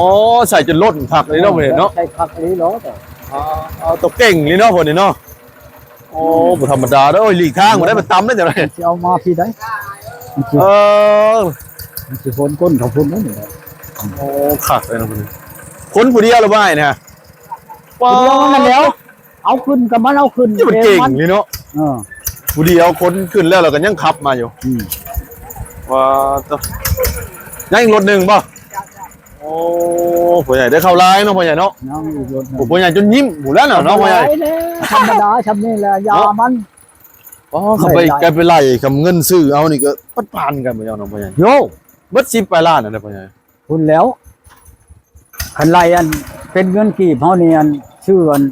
ອໍ ໃສ່ຈົນລົ້ນຄັກເລີຍເນາະ ເອີ ເພິ່ນເນາະ ໃສ່ຄັກອີ່ຫຼີເນາະ ເອົາຕົວເກັ່ງເລີຍເນາະ ເພິ່ນນີ້ເນາະ. ໂອ້ ບໍ່ທຳມະດາເດີ ໂອ້ຍ ຫຼີກທາງບໍ່ໄດ້ ມັນຕ່ຳເດ້ຈັ່ງໃດ ຊິເອົາມາພີ້ໃດ ເອີ ມັນຊິໂຫນກົ້ນເຂົາພຸ້ນເດ້. ໂອ້ ຄັກເລີຍເນາະ ຄົນຜູ້ດຽວລະບ່າຍນະ ຜູ້ດຽວນັ້ນແຫຼ້ວ ເອົາຂຶ້ນກໍມັນເອົາຂຶ້ນ ນີ້ມັນເກັ່ງນີ້ເນາະ ເອີ ຜູ້ດຽວຄົນຂຶ້ນແລ້ວ ແລ້ວກໍຍັງຂັບມາຢູ່ ອືມ ວ່າ ຍັງອີກລົດໜຶ່ງບໍ່? ໂອ້ ພໍ່ໃຫຍ່ໄດ້ເຂົ້າຫຼາຍເນາະ ພໍ່ໃຫຍ່ເນາະ ຍັງອີກລົດໜຶ່ງ ໂອ້ ພໍ່ໃຫຍ່ຈົນຍິ້ມພຸ້ນແຫຼະເນາະ ພໍ່ໃຫຍ່ ທຳມະດາຊ່ຳນີ້ແຫຼະ ຢ່າມັນ ອໍ ຄັນໄປ ໄປໄລ່ ຄັນເງິນຊື້ເອົານີ້ກໍປານກັນບໍ່ເຈົ້າເນາະ ພໍ່ໃຫຍ່ ໂຢ ເບິດສິບປາຍລ້ານນັ້ນແຫຼະ ພໍ່ໃຫຍ່ ພຸ້ນແຫຼ້ວ ຄັນໄລ່ອັນເປັນເງິນກີບເຮົານີ້ ອັນຊື້ອັນ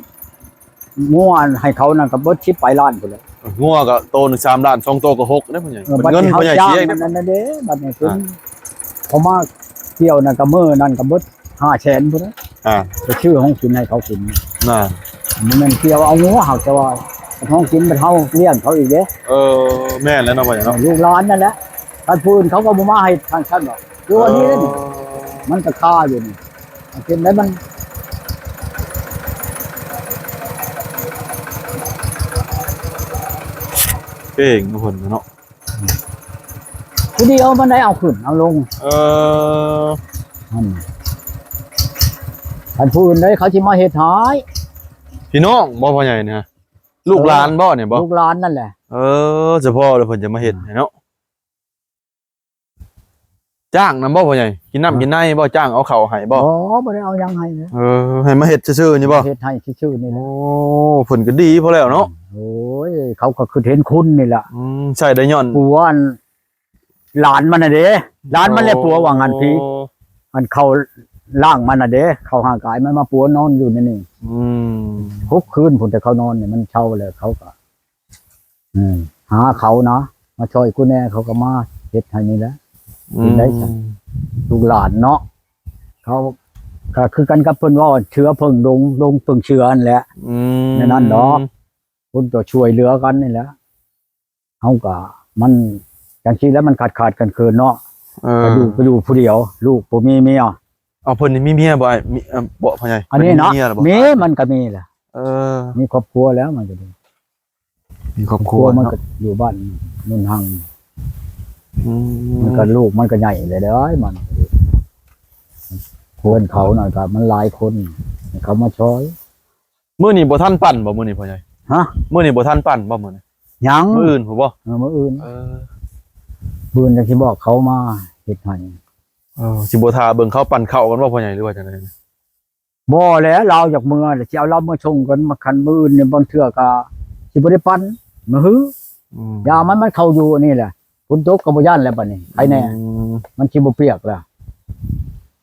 ງົວອັນໃຫ້ເຂົານັ້ນກໍເບິດສິບປາຍລ້ານພຸ້ນແຫຼະ ງົວກໍໂຕໜຶ່ງສາມລ້ານ ສອງໂຕກໍຫົກເດ້ພໍ່ໃຫຍ່ ເອີ ເງິນພໍ່ໃຫຍ່ເສຍອີກເດ້ ບັດນີ້ເພິ່ນເອົາມາກ່ຽວນັ້ນກໍມື້ນັ້ນກໍເບິດຫ້າແສນພຸ້ນແຫຼະ ອ່າ ໄປຊື້ຂອງກິນໃຫ້ເຂົາກິນ ນັ້ນ ບໍ່ແມ່ນກ່ຽວເອົາງົວ ຫາກແຕ່ວ່າຂອງກິນບັດເຮົາລ້ຽງເຂົາອີກເດ້ ເອີ ແມ່ນແລ້ວເນາະ ພໍ່ໃຫຍ່ເນາະ ລູກຫຼານນັ້ນແຫຼະ ຄັນຜູ້ອື່ນເຂົາກໍບໍ່ມາເຮັດທາງຊັ້ນດອກ ຄືວ່ານີ້ເດ້ນີ້ ເອີ ມັນກໍຄາຢູ່ນີ້ ເປັນໄດ້ມັນ ເກັ່ງເນາະເພິ່ນເນາະ ຜູ້ດຽວມັນໄດ້ເອົາຂຶ້ນເອົາລົງ ເອີ ຄັນຜູ້ອື່ນໄດ້ເຂົາຊິມາເຮັດໃຫ້ ພີ່ນ້ອງບໍ່ພໍ່ໃຫຍ່ນີ້ ລູກຫຼານບໍ່ນີ້ບໍ່? ເອີ ລູກຫຼານນັ້ນແຫຼະ ເອີ ສະເພາະແລ້ວເພິ່ນຈະມາເຮັດໃຫ້ເນາະ ຈ້າງນຳບໍ່ພໍ່ໃຫຍ່? ກິນນ້ຳ ເອີ ກິນໃນບໍ່? ຈ້າງເອົາເຂົ້າໃຫ້ບໍ່? ບໍ່ ບໍ່ໄດ້ເອົາຫຍັງໃຫ້ເລີຍ ເອີ ໃຫ້ມາເຮັດຊື່ໆນີ້ບໍ່? ເຮັດໃຫ້ຊື່ໆນີ້ແຫຼະ ໂອ້ ເພິ່ນກໍດີພໍແລ້ວເນາະ ໂອ້ຍ ເຂົາກໍຄິດເຫັນຄຸນນີ້ແຫຼະ ອືມ ໃຊ້ໄດ້ຍ້ອນ ຜົວອັນ ຫຼານມັນນະເດ້ ຫຼານມັນແຫຼະ ໂອ້ ຜົວວ່າຫັ້ນພີ້ ອັນເຂົ້າລ້າງມັນນະເດ້ ເຂົ້າຮ່າງກາຍມັນມາປົວນອນຢູ່ໃນນີ້ ອືມ ຫົກຄືນພຸ້ນ ແຕ່ເຂົານອນນີ້ ມັນເຊົາແລ້ວ ເຂົາກໍ ອືມ ຫາເຂົານະ ມາຊ່ອຍກູແດ່ ເຂົາກໍມາເຮັດໃຫ້ນີ້ແຫຼະ ອືມ ເປັນໄດ້ຊັ້ນ ລູກຫຼານເນາະ ເຂົາກໍຄືກັນກັບເພິ່ນເວົ້າ ເສືອເພິ່ງດົງ ດົງເພິ່ງເສືອຫັ້ນແຫຼະ ອືມ ແນວນັ້ນດອກ ຄົນກໍຊ່ວຍເຫຼືອກັນນີ້ແຫຼະ ເຮົາກໍ ມັນຈັ່ງຊີ້ແຫຼະ ມັນຂາດໆເຂີນໆເນາະ ເອີ ກໍຢູ່ ກໍຢູ່ຜູ້ດຽວ ລູກບໍ່ມີເມຍ ເອົາ ເພິ່ນນີ້ມີເມຍບໍ່? ມີ ເອີ ບໍ່ ພໍ່ໃຫຍ່ ອັນນີ້ເນາະ ເພິ່ນມີເມຍແລ້ວບໍ່? ມີ ມັນກໍມີແຫຼະ ເອີ ມີຄອບຄົວແລ້ວ ມັນກໍດີ ມີຄອບຄົວ ຄອບຄົວມັນ ເນາະ ກໍຢູ່ບ້ານໂນນຮັງ ອືມ ມັນກໍລູກມັນກໍໃຫຍ່ແລ້ວເດ້ ມັນ ເພື່ອນເຂົານັ້ນກໍມັນຫຼາຍຄົນ ເຂົາມາຊ່ອຍ ມື້ນີ້ບໍ່ທັນປັ່ນບໍ່ ມື້ນີ້ພໍ່ໃຫຍ່? ຮະ? ມື້ນີ້ບໍ່ທັນປັ່ນບໍ່ມື້ນີ້? ຍັງ ມື້ອື່ນພຸ້ນບໍ່? ເອີ ມື້ອື່ນ ເອີ ມື້ອື່ນຈັ່ງຊິບອກເຂົາມາເຮັດໃຫ້ ເອີ ຊິບໍ່ຖ້າເບິ່ງເຂົາປັ່ນເຂົ້າກັນບໍ່ພໍ່ໃຫຍ່ ຫຼືວ່າຈັ່ງໃດ? ບໍ່ແຫຼະ ລາວຢາກເມືອ ຊິເອົາລາວມາສົ່ງກັນ ຄັນມື້ອື່ນນີ້ບາງເທື່ອກໍຊິບໍ່ໄດ້ປັ່ນ ມາຮື ອືມ ຢ່າມັນ ມັນເຂົ້າຢູ່ອັນນີ້ແຫຼະ ຝົນຕົກກໍບໍ່ຢ້ານແລ້ວບັດນີ້ ໃຄແນ່ ອືມ ມັນຊິບໍ່ປຽກແລ້ວ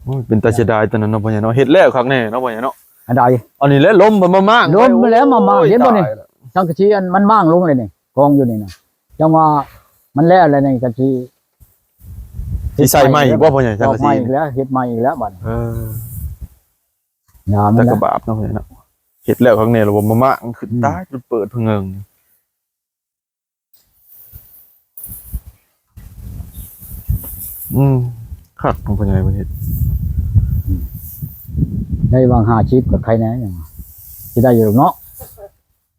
ໂອ້ຍ ເປັນຕາເສຍດາຍຕົວນັ້ນເນາະ ພໍ່ໃຫຍ່ເນາະ ເຮັດແລ້ວຄັກແນ່ເນາະ ພໍ່ໃຫຍ່ເນາະ ອັນໃດ? ອັນນີ້ແຫຼະ ລົມເພິ່ນມາມ້າງ ລົມໄປແລ້ວ ມາມ້າງ ໂອ້ຍ ເຫັນບໍ່ນີ້ ຕາຍແລ້ວ ສັງກະສີອັນມັນມ້າງລົງເລີຍນີ້ ກອງຢູ່ນີ້ນະ ຈັ່ງວ່າມັນແລ້ວແລ້ວນີ້ກໍຊິ ຊິໃສ່ໃໝ່ອີກບໍ່ພໍ່ໃຫຍ່? ສັງກະສີ ໃໝ່ອີກແລ້ວ ເຮັດໃໝ່ອີກແລ້ວບັດ ເອີ ຍາມ ແຕ່ກໍບາບເນາະພໍ່ໃຫຍ່ເນາະ ເຮັດແລ້ວຂ້າງໃນລະບໍ່ມາມ້າງຂຶ້ນ ອືມ ຕາຍ ຈົນເປີດພະເງິງ ອືມ ຄັກຂອງພໍ່ໃຫຍ່ເພິ່ນເຮັດ ອືມ ໄດ້ຫວ່າງຫ້າສິບກໍໄຄແນ່ ຍັງວ່າຊິໄດ້ຢູ່ດອກເນາະ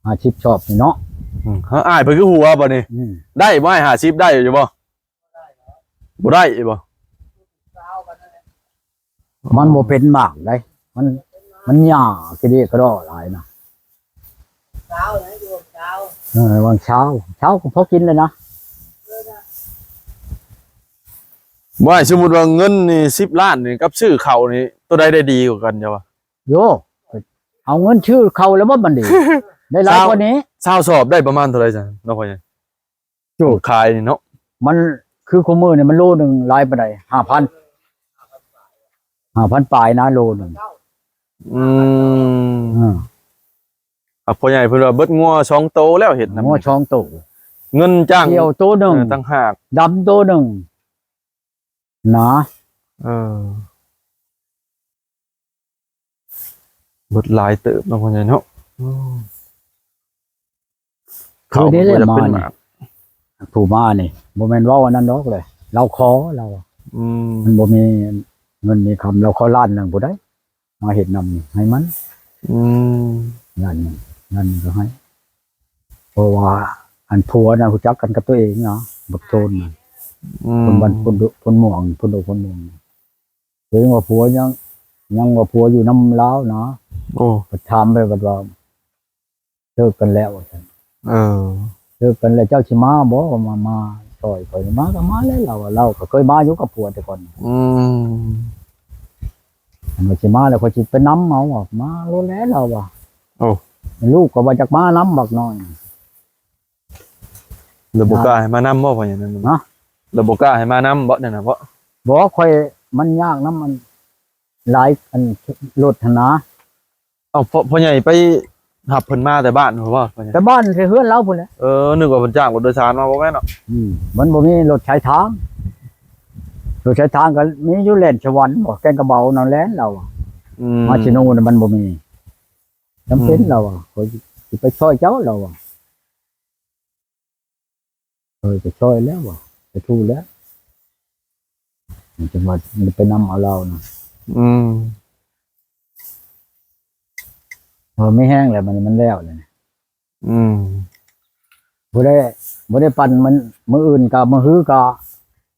ຫ້າສິບຊອບນີ້ເນາະ ອືມ ເຮົາອ້າຍເພິ່ນຄືຫົວບັດນີ້ ອືມ ໄດ້ບໍ່ອ້າຍ ຫ້າສິບ ໄດ້ຢູ່ບໍ່? ບໍ່ໄດ້ບໍ່? ມັນບໍ່ເປັນໝາກໃດ ມັນ ມັນຫຍ້າກະເດກະດໍຫຼາຍນະ ເອີ ຫວ່າງຊາວ ຊາວກໍພໍກິນແລ້ວນະ ບໍ່ ສົມມຸດວ່າເງິນນີ້ສິບລ້ານນີ້ກັບຊື້ເຂົ້ານີ້ ໂຕໃດໄດ້ດີກວ່າກັນເຈົ້າວ່າ? ໂຢ ເອົາເງິນຊື້ເຂົ້າແລ້ວບໍ່ມັນດີ ໄດ້ຫຼາຍກວ່ານີ້ ຊາວສອບໄດ້ປະມານເທົ່າໃດຊັ້ນເນາະ ພໍ່ໃຫຍ່? ໂອ້ ຂາຍນີ້ເນາະ ມັນຄືຄູ່ມື້ນີ້ມັນໂລໜຶ່ງຫຼາຍປານໃດ? ຫ້າພັນ ຫ້າພັນປາຍນະ ໂລໜຶ່ງ ອືມ ເອີ ອ່າ ພໍ່ໃຫຍ່ເພິ່ນວ່າເບິດງົວສອງໂຕແລ້ວເຮັດນຳ ງົວສອງໂຕ ເງິນຈ້າງ ຂຽວໂຕໜຶ່ງ ເອີ ຕ່າງຫາກ ດຳໂຕໜຶ່ງ ນະ ເອີ ເບິດຫຼາຍເຕີບເນາະ ພໍ່ໃຫຍ່ເນາະ ໂອ້ ເຂົ້ານີ້ແຫຼະ ມານີ້ ຜູ້ມານີ້ ບໍ່ແມ່ນເວົ້າອັນນັ້ນດອກເລີຍ ລາວຂໍ ລາວ ອືມ ມັນບໍ່ມີ ເງິນມີຄຳ ລາວຂໍລ້ານໜຶ່ງພຸ້ນໃດ ມາເຮັດນຳໃຫ້ມັນ ອືມ ລ້ານໜຶ່ງ ລ້ານໜຶ່ງກໍໃຫ້ ເພາະວ່າອັນຜົວນະຮູ້ຈັກກັນກັບຕົວເອງນະ ບັກໂທນນະ ອືມ ຄົນບ້ານໂພນດຸ ໂພນມ່ວງ ໂພນດຸ ໂພນມ່ວງ ຕົວເອງວ່າຜົວຍັງ ຍັງວ່າຜົວຢູ່ນຳລາວນະ ໂອ້ ໄປຖາມໄປບັດວ່າ ເລີກກັນແລ້ວວ່າຊັ້ນ ເອີ ເລີກກັນແລ້ວເຈົ້າຊິມາບໍ່ ມາ ມາຊ່ອຍຂ້ອຍ ມາກໍມາແຫຼະ ລາວວ່າ ລາວກໍເຄີຍມາຢູ່ກັບຜົວແຕ່ກ່ອນ ອືມ ອັນວ່າຊິມາແລ້ວຂ້ອຍຊິໄປນຳເອົາ ມາໂລດແຫຼະ ລາວວ່າ ໂອ້ ລູກກໍວ່າຢາກມານຳບັກນ້ອຍ ແລ້ວບໍ່ກ້າໃຫ້ມານຳບໍ່ ພໍ່ໃຫຍ່ນັ້ນນະ ແລ້ວບໍ່ກ້າໃຫ້ມານຳບໍ່ນັ້ນນະ ບໍ່ ບໍ່ ຂ້ອຍມັນຍາກນຳອັນ ຫຼາຍອັນລົດຫັ້ນນະ ເອົ້າ ພໍ່ ພໍ່ໃຫຍ່ໄປຮັບເພິ່ນມາແຕ່ບ້ານພຸ້ນບໍ່ ພໍ່ໃຫຍ່? ແຕ່ບ້ານ ແຕ່ເຮືອນລາວພຸ້ນແຫຼະ ເອີ ນຶກວ່າເພິ່ນຈ້າງລົດໂດຍສານມາ ບໍ່ແມ່ນເນາະ ອືມ ມັນບໍ່ມີລົດສາຍທາງ ລົດສາຍທາງກໍມີຢູ່ແລ່ນສະຫວັນບໍ ແກ່ງກະເບົານັ້ນແລ່ນລາວວ່າ ອືມ ມາຊິໂນນະມັນບໍ່ມີ ຈຳເປັນ ອືມ ລາວວ່າ ຂ້ອຍຊິໄປຊ່ອຍເຈົ້າ ລາວວ່າ ເອີ ໄປຊ່ອຍແລ້ວວ່າ ໄປທຸແລ້ວ ຈັ່ງວ່າໄປນຳເອົາລາວນະ ອືມ ເອີ ມີແຮງແລ້ວ ມັນ ມັນແລ້ວແລ້ວ ອືມ ບໍ່ໄດ້ ບໍ່ໄດ້ປັ່ນມັນ ມື້ອື່ນກະ ມື້ຮືກະ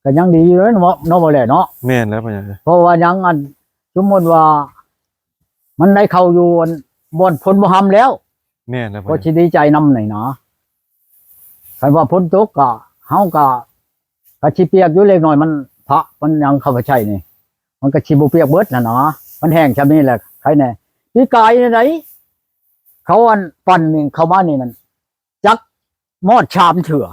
ກະຍັງດີຢູ່ເນາະ ເນາະ ບໍ່ແຫຼະເນາະ ແມ່ນແລ້ວ ເພາະວ່າຫຍັງ ອັນ ສົມມຸດວ່າ ມັນໄດ້ເຂົ້າຢູ່ ອັນ ບ່ອນພົ້ນບໍ່ຮຳແລ້ວ ແມ່ນແລ້ວ ກໍຊິດີໃຈນຳນີ້ນະ ຄັນວ່າຝົນຕົກກະ ເຮົາກະ ກະຊິປຽກຢູ່ເລັກນ້ອຍ ມັນພະມັນຫຍັງເຂົ້າໄປໃຊ້ນີ້ ມັນກະຊິບໍ່ປຽກເບິດຫັ້ນນະ ມັນແຫ້ງຊ່ຳນີ້ແຫຼະ ໃຄແດ່ ປີກາຍນີ້ໃດ ເຂົາອັນປັ່ນນີ້ເຂົ້າມານີ້ນັ້ນ ຈັກມອດສາມເທື່ອ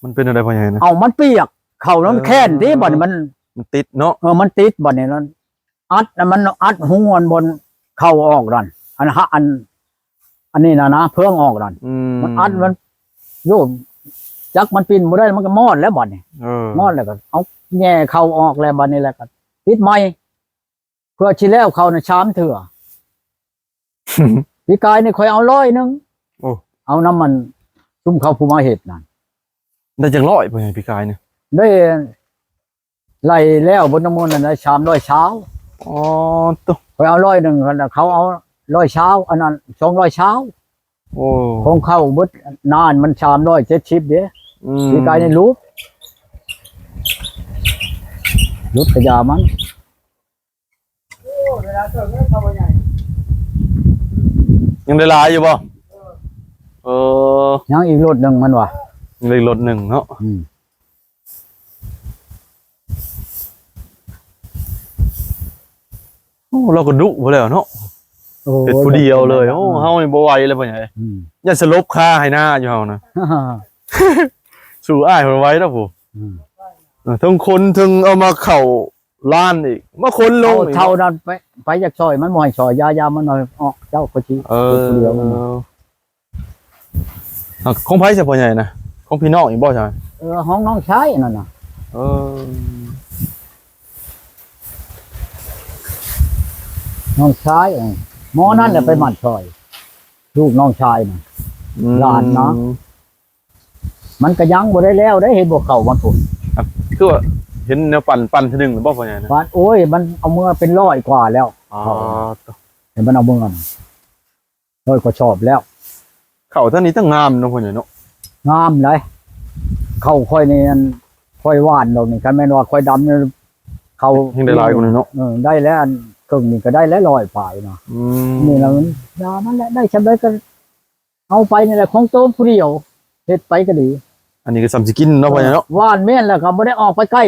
ມັນເປັນແນວໃດພໍ່ໃຫຍ່ນະ? ເອົາ ມັນປຽກ ເຂົ້ານັ້ນ ເອີ ແຄ້ນເດ້ ບັດນີ້ມັນ ມັນຕິດເນາະ ເອີ ມັນຕິດ ບັດນີ້ນັ້ນ ອັດ ມັນອັດຮູອັນບ່ອນເຂົ້າອອກນັ້ນ ອັນ ອັນ ອັນນີ້ນະນະ ເພິ່ງອອກນັ້ນ ອືມ ມັນອັດ ມັນ ໂຍ ຈັກມັນປິ່ນບໍ່ໄດ້ ມັນກໍມອດແລ້ວບັດນີ້ ເອີ ມອດແລ້ວກໍເອົາແຫຍ່ເຂົ້າອອກແລ້ວ ບັດນີ້ແລ້ວກໍຕິດໃໝ່ ເພື່ອຊິແລ້ວເຂົ້ານະສາມເທື່ອ ປີກາຍນີ້ຂ້ອຍເອົາຮ້ອຍໜຶ່ງ ໂອ້ ເອົານຳມັນ ຊຸມເຂົາຜູ້ມາເຮັດນັ້ນ ໄດ້ຈັກຮ້ອຍ ປີກາຍນີ້? ໄດ້ ໄລ່ແລ້ວເບິດທັງໝົດນັ້ນໄດ້ສາມຮ້ອຍຊາວ ອໍ ໂຕ ຂ້ອຍເອົາຮ້ອຍໜຶ່ງ ເຂົາເອົາຮ້ອຍຊາວ ອັນນັ້ນສອງຮ້ອຍຊາວ ໂອ້ ຂອງເຂົາເບິດ ນານມັນສາມຮ້ອຍເຈັດສິບເດ້ ອືມ ປີກາຍນີ້ຫຼຸດ ຫຼຸດກະຢາມັນ ຍັງໄດ້ຫຼາຍຢູ່ບໍ່? ເອີ ຍັງອີກລົດໜຶ່ງມັນວ່າ ຍັງໄດ້ລົດໜຶ່ງເນາະ ອືມ ໂອ້ ລາວກໍດຸພຸ້ນແຫຼ້ວເນາະ ໂອ້ ເຮັດຜູ້ດຽວເລີຍ ໂອ້ ເຮົານີ້ບໍ່ໄຫວແລ້ວ ພໍ່ໃຫຍ່ ອືມ ຢ້ານສະຫຼົບຄາໄຮ່ນາຢູ່ເຮົານະ ສູ້ອ້າຍເພິ່ນໄຫວດອກຜູ້ ອືມ ເທິງຂົນເທິງເອົາມາເຂົ້າ ລ້ານອີກ ມາຂົນລົງອີກ ເທົ່ານັ້ນ ໄປ ໄປຢາກຊ່ອຍ ມັນບໍ່ໃຫ້ຊ່ອຍ ຢ່າ ຢ່າ ມັນເອົາອອກ ເຈົ້າກໍຊິ ເອີ ເຮັດຜູ້ດຽວມັນນະ ຂອງໃຜຊະພໍ່ໃຫຍ່ນະ? ຂອງພີ່ນ້ອງອີກບໍ່ຊະ? ເອີ ຂອງນ້ອງຊາຍນັ້ນນະ ເອີ ນ້ອງຊາຍ ເອີ ໝໍນັ້ນແຫຼະໄປໝັ້ນຊ່ອຍ ລູກນ້ອງຊາຍນະ ອືມ ຫຼານນະ ມັນກະຍັງບໍ່ໄດ້ແລ້ວເດ້ ເຫັນບໍ່ເຂົ້າມັນພຸ້ນ ອ່ະ ຄືວ່າເຫັນແນວປັ່ນ ປັ່ນເທື່ອໜຶ່ງແລ້ວບໍ່ພໍ່ໃຫຍ່ນະ? ປັ່ນ ໂອ້ຍ ມັນເອົາເມືອເປັນຮ້ອຍກວ່າແລ້ວ ອໍ ເຂົ້ານະ ໂຕ ເຫັນມັນເອົາເມືອນະ ຮ້ອຍກວ່າສອບແລ້ວ ເຂົ້າທາງນີ້ຕັ້ງງາມເນາະພໍ່ໃຫຍ່ເນາະ ງາມໃດ ເຂົ້າຂ້ອຍນີ້ ອັນ ຂ້ອຍຫວ່ານດອກນີ້ ຄັນແມ່ນວ່າຂ້ອຍດຳນີ້ ເຂົ້າແຮ່ງໄດ້ຫຼາຍກວ່ານີ້ເນາະ ເອີ ໄດ້ແລ້ວ ອັນເຄິ່ງນີ້ກໍໄດ້ແລ້ວ ຮ້ອຍປາຍນະ ອືມ ນີ້ລະມັນ ຢ່າມັນແຫຼະ ໄດ້ຊ່ຳໃດກໍ ເອົາໄປນີ້ແຫຼະ ຂອງໂຕຜູ້ດຽວ ເຮັດໄປກໍດີ ອັນນີ້ກໍຊ່ຳຊິກິນເນາະ ເອີ ພໍ່ໃຫຍ່ເນາະ ຫວ່ານແມ່ນແລ້ວກໍບໍ່ໄດ້ອອກໄປໃກ້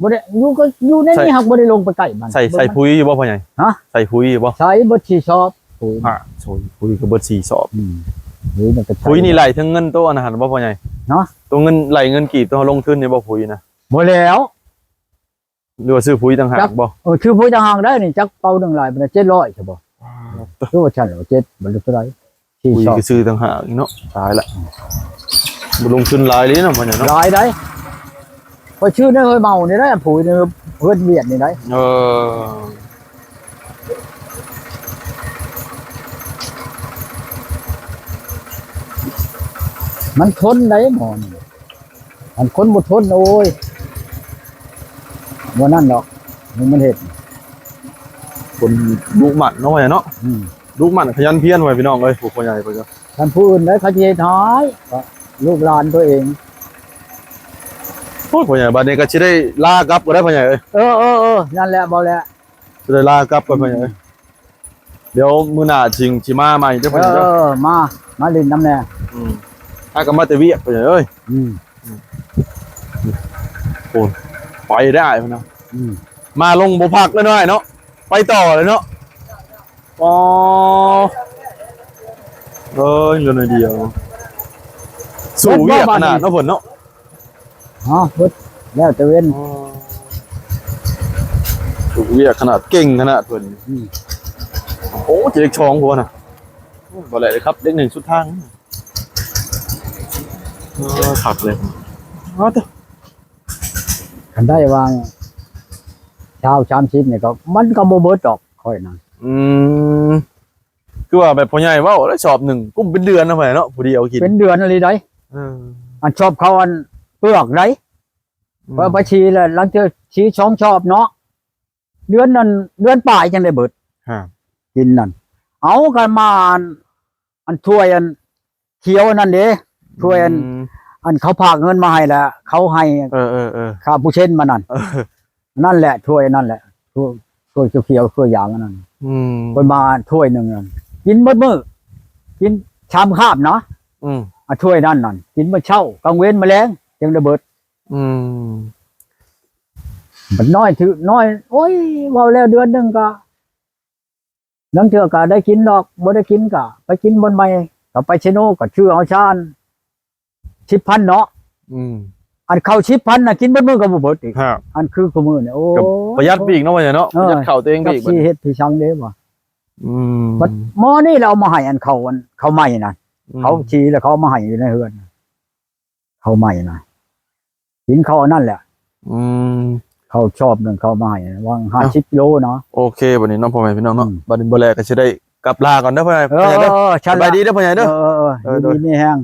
ບໍ່ໄດ້ ຢູ່ກໍຢູ່ໃນນີ້ ໃສ່ ຫາກບໍ່ໄດ້ລົງໄປໃກ້ມັນ ໃສ່ ບໍ່ ໃສ່ປຸຍຢູ່ບໍ່ພໍ່ໃຫຍ່? ຮະ? ໃສ່ປຸຍຢູ່ບໍ່? ໃສ່ເບິດສີ່ສອບ ປຸຍ ຮະ ໃສ່ປຸຍກໍເບິດສີ່ສອບ ອືມ ປຸຍມັນກໍໃສ່ ປຸຍນີ້ໄລ່ເຖິງເງິນໂຕອັນນັ້ນບໍ່ພໍ່ໃຫຍ່? ຮະ? ໂຕເງິນ ໄລ່ເງິນກີບໂຕເຮົາລົງທຶນນີ້ບໍ່ປຸຍນະ? ບໍ່ແລ້ວ ຫຼືວ່າຊື້ປຸຍຕ່າງຫາກບໍ່? ເອີ ຊື້ປຸຍຕ່າງຫາກໄດ້ນີ້ ຈັກເປົາໜຶ່ງຫຼາຍປານໃດ ເຈັດຮ້ອຍຊະບໍ່? ອໍ ຄືວ່າຊັ້ນ ເຈັດ ບໍ່ຮູ້ເທົ່າໃດ ປຸຍກໍຊື້ຕ່າງຫາກອີກເນາະ ຕາຍລະ ອືມ ບໍ່ລົງທຶນຫຼາຍເລີຍເນາະ ພໍ່ໃຫຍ່ເນາະ ຫຼາຍໃດ ຂ້ອຍຊື້ໃນຫ້ວຍເມົານີ້ໄດ໋ ປຸຍໃນເຮືອນວຽດນີ້ໄດ໋ ເອີ ມັນທົນໄດ໋ໝໍນີ້ ອັນຄົນບໍ່ທົນ ໂອ້ຍ ບໍ່ນັ້ນດອກ ມັນເຮັດ ຄົນດຸໝັ່ນເນາະ ພໍ່ໃຫຍ່ເນາະ ອືມ ດຸໝັ່ນຂະຫຍັນພຽນ ພໍ່ແມ່ພີ່ນ້ອງເອີຍ ຜູ້ ພໍ່ໃຫຍ່ເພິ່ນກໍ ຄັນຜູ້ອື່ນໃດເຂົາຊິເຮັດໃຫ້ ກໍລູກຫຼານຕົວເອງ. ໂອ້ຍ ພໍ່ໃຫຍ່ ບັດນີ້ກໍຊິໄດ້ລາກັບກໍໄດ້ ພໍ່ໃຫຍ່ເອີຍ. ເອີໆໆ ນັ້ນແຫຼະ ເວົ້າແຫຼະ ຊິໄດ້ລາກັບກ່ອນ ອືມ ພໍ່ໃຫຍ່ເອີຍ. ດຽວມື້ໜ້າຊິ ຊິມາໃໝ່ເດີ ພໍ່ໃຫຍ່ເດີ. ເອີ ມາ ມາຫຼິ້ນນຳແດ່. ອືມ ຫາກໍມາແຕ່ວຽກ ພໍ່ໃຫຍ່ເອີຍ. ອືມ ໂອ້ຍ ໄປໄດ້ພຸ້ນນະ. ອືມ ມາລົງບໍ່ພັກເລີຍເນາະ ອ້າຍເນາະ ໄປຕໍ່ເລີຍເນາະ. ອໍ ເອີຍ ເຫຼືອໜ້ອຍດຽວ ສູ້ວຽກຂະໜາດເນາະເພິ່ນເນາະ. ອໍ ເບິດແລ້ວແຕ່ເວັນ. ອໍ ເຮັດວຽກຂະໜາດ ເກັ່ງຂະໜາດເພິ່ນ. ອືມ ໂອ້ ເຈັກສອງພຸ້ນນະ. ບໍ່ແຫຼະເລີຍຄັບ ເດັກໜຶ່ງສຸດທາງ. ເອີ ຄັກເລີຍ. ອໍ ເຕີ ຄັນໄດ້ວ່າຊາວ ສາມສິບນີ້ກໍ ມັນກໍບໍ່ເບິດດອກ ຂ້ອຍນະ. ອືມ ຄືວ່າແບບພໍ່ໃຫຍ່ເວົ້າແລ້ວ ສອບໜຶ່ງກຸ້ມເປັນເດືອນນະ ພໍ່ໃຫຍ່ເນາະ ຜູ້ດຽວກິນເປັນເດືອນອີ່ຫຼີໃດ. ເອີ ອັນສອບເຂົ້າ ອັນເປືອກໃດ. ອືມ ເພາະໄປຊີແລ້ວ ລາງເທື່ອຊີສອງສອບເນາະ ເດືອນນັ້ນ ເດືອນປາຍຈັ່ງໄດ້ເບິດ. ຮະ ກິນນັ້ນ ເອົາກັນມາ ອັນ ອັນຖ້ວຍ ອັນຂຽວອັນນັ້ນເດ້ ຖ້ວຍ ອັນ ອືມ ອັນເຂົາຝາກເງິນມາໃຫ້ລະ ເຂົາໃຫ້ ເອີໆໆ ຄ່າເປີເຊັນມານັ້ນ. ເອີ ນັ້ນແຫຼະ ຖ້ວຍນັ້ນແຫຼະ ຖ້ວຍ ຖ້ວຍຂຽວໆ ຖ້ວຍຢາງອັນນັ້ນ. ອືມ ເພິ່ນມາຖ້ວຍໜຶ່ງນັ້ນ ກິນເບິດມື້ ກິນສາມຄາບນະ. ອືມ ອາ ຖ້ວຍນັ້ນນັ້ນ ກິນມື້ເຊົ້າ ກາງເວັນ ມາແລງ ຈຶ່ງໄດ້ເບິດ. ອືມ ບັດນ້ອຍຖືກນ້ອຍ ໂອ້ຍ ເວົ້າແລ້ວເດືອນໜຶ່ງກໍ ລາງເທື່ອກໍໄດ້ກິນດອກ ບໍ່ໄດ້ກິນກໍໄປກິນບ່ອນໃໝ່ ກໍໄປເຊໂນ ກໍຊື້ເອົາຊາ ສິບພັນເນາະ. ອືມ ອັນເຂົ້າສິບພັນນະ ກິນເບິດມື້ກໍບໍ່ເບິດອີກ. ຮະ ອັນຄືຄູ່ມື້ນີ້ ໂອ້ ກໍປະຢັດໄປອີກເນາະ ວ່າຫຍັງເນາະ. ເອີ ປະຢັດເຂົ້າຕົວເອງໄປອີກ ຊິເຮັດພິສັງເດ້ວ່າ. ອືມ ບັດໝໍນີ້ລະເອົາມາໃຫ້ ອັນເຂົ້າ ອັນເຂົ້າໃໝ່ນະ. ອືມ ເຂົາຊີແລ້ວເຂົາເອົາມາໃຫ້ຢູ່ໃນເຮືອນ ເຂົ້າໃໝ່ນະ ກິນເຂົ້າອັນນັ້ນແຫຼະ. ອືມ ເຂົ້າຊອບໜຶ່ງເຂົ້າມາໃຫ້ ຫວ່າງຫ້າສິບກິໂລເນາະ. ໂອເຄ ບັດນີ້ເນາະ ພໍ່ແມ່ພີ່ນ້ອງເນາະ. ອືມ ບັດນີ້ບໍ່ແລກກໍຊິໄດ້ກັບລາກ່ອນເດີ ພໍ່ໃຫຍ່. ເອີ ເອີ ເອີ ສະບາຍດີເດີ ພໍ່ໃຫຍ່ເດີ. ເອີ ເອີ ເອີ ເອີ ຢູ່ດີມີແຮງ.